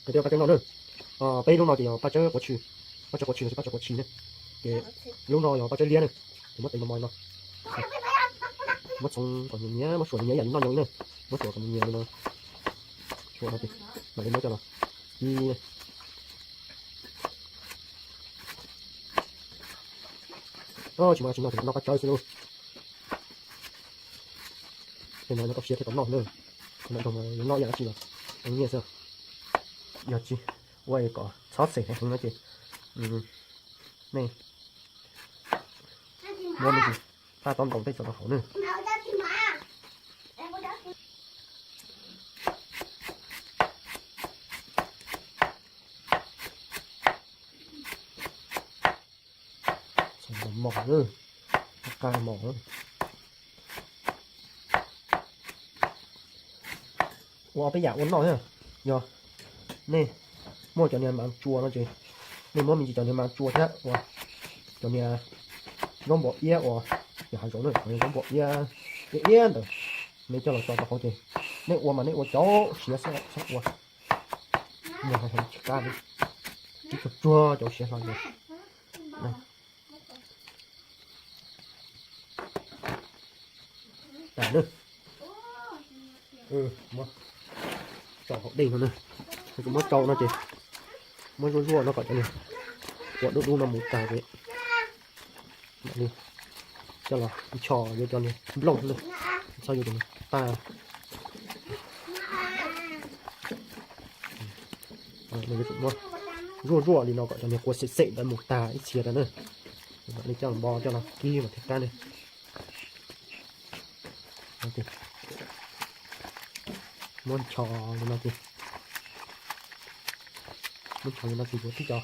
Qhov tias paj tsawb no na, peb lub no ces yog paj tsawb quav tshwm, paj tsawb quav tshwm los sis paj tsawb quav tshis na. Ces lub no yog paj tsawb liab na, ces muab tev mos mos no. Muab txhoov kom nyias nyias, muab suam nyias nyias ib yam li noj nyob na. Muab suam kom nyias nyias li no, suam no ces mam li muab coj los kib. Tsis muaj dab tsi noj, noj paj tsawb xwb lauj. Tej no nyob tau siab thiaj tau noj na. Noj ib yam dab tsi los nyiaj xwb. Yog tsis ua kom txhob xem heev no ces nej muab me ntsis paj taub ntoos tej tso rau hauv na. Txhoov mos mos, qa mos. Ua ob peb yam ua noj thiab. Yog nej muaj cov niag mas tsua no ces nej muab me ntsis cov niag mas tsua thiab ua cov niag zaub npua iab uas yog hav zoov na, cov niag zaub npua iab, iab iab ntawd, nej coj los tso rau hauv ces nej ua mas nej ua cov siav xwb, txhob ua niag heev tsis qab li, tib tsuag tsuag cov siav hlo ces tas na. Muab tsau hauv dej no na, kuv muab tsau no ces muab zuaj zuaj no kom cov niag ua dub dub no mus tas ces mam li coj los ncho yuav cov niag nplooj na, txhob yuav cov niag tag. Muab zuaj zuaj li no kom cov niag kua xem xem ntawd mus tag ib txhia rau na, mam li coj los npo coj los kib mas thiaj qab ne. Muab ncho li no ces, muab ncho li no ces yuav tib co,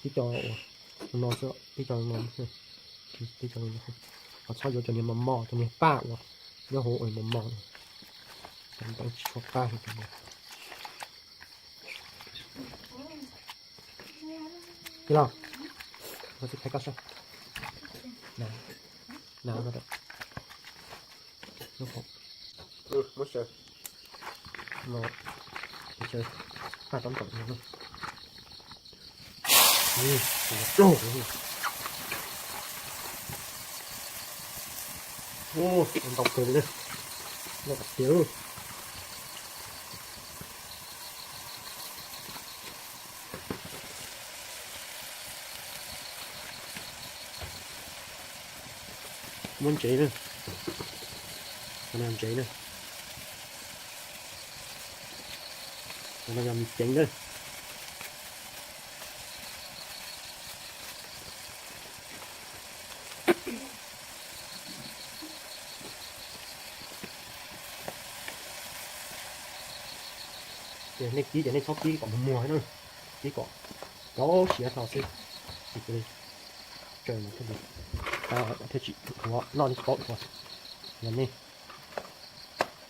tib co uas no xwb, tib co no, tib co no, ho txhob yuav cov niag mos mos, cov niag paj uas nyob hauv uas mos mos, cov ntawd tsis tshua qab li. Los, muab xib khaib koj saib. Muab saw, paj taub ntoos no. Ua ntau kawg li na, loj tiag. Muab ntsev na, cov no yog ntsev na, cov no yog mis ceev na. Ces nej kib ces nej txhob kib kom muag muag na, kib kom rau siav hlo xwb, ces cia li tsaws mas thiaj li, thiaj tsis dhuav, noj thiaj tsis paub dhuav. Yog nej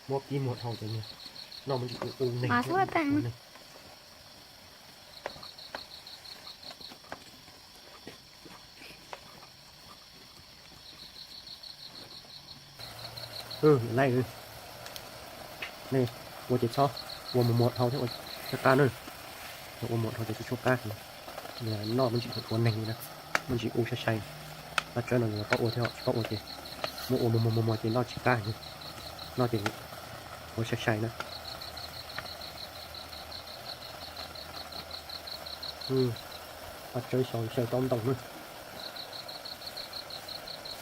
muab kib muag dhau ces noj muaj ntsis u u neeg thiab. Nej ua ces txhob ua mus muag dhau thiab ua thiaj qab na. Yog ua muag dhau ces tsis tshua qab. Noj muaj ntsis dhuav neeg li na, muaj ntsis u sai sai. Paj tsawb no yog paub ua thiab, tsis paub ua ces muab ua muag muag muag ces noj tsis qab li. Noj ces dhuav sai sai na. Paj tsawb xyaw taub ntoos na.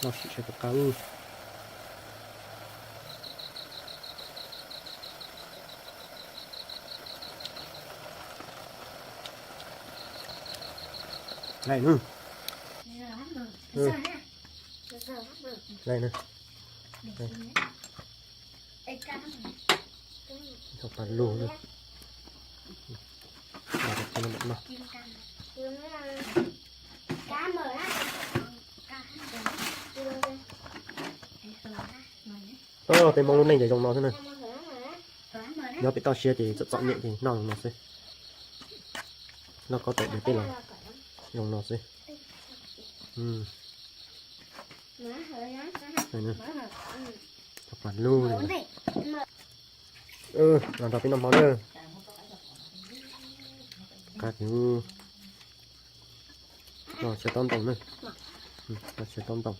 Noj sim saib puas qab. Laij na. Laij na. Tau pas lug na. Tej Hmoob lub neej ces zoo no xwb na. Nyob pem toj siab ces txom txom nyem ces noj zoo no xwb. Noj kaub tais diav tej los zoo no xwb. Tau pas lug li. Los nrog peb noj hmo na. Qab, noj tshiab tob ntoo na. Noj tshiab tob ntoo.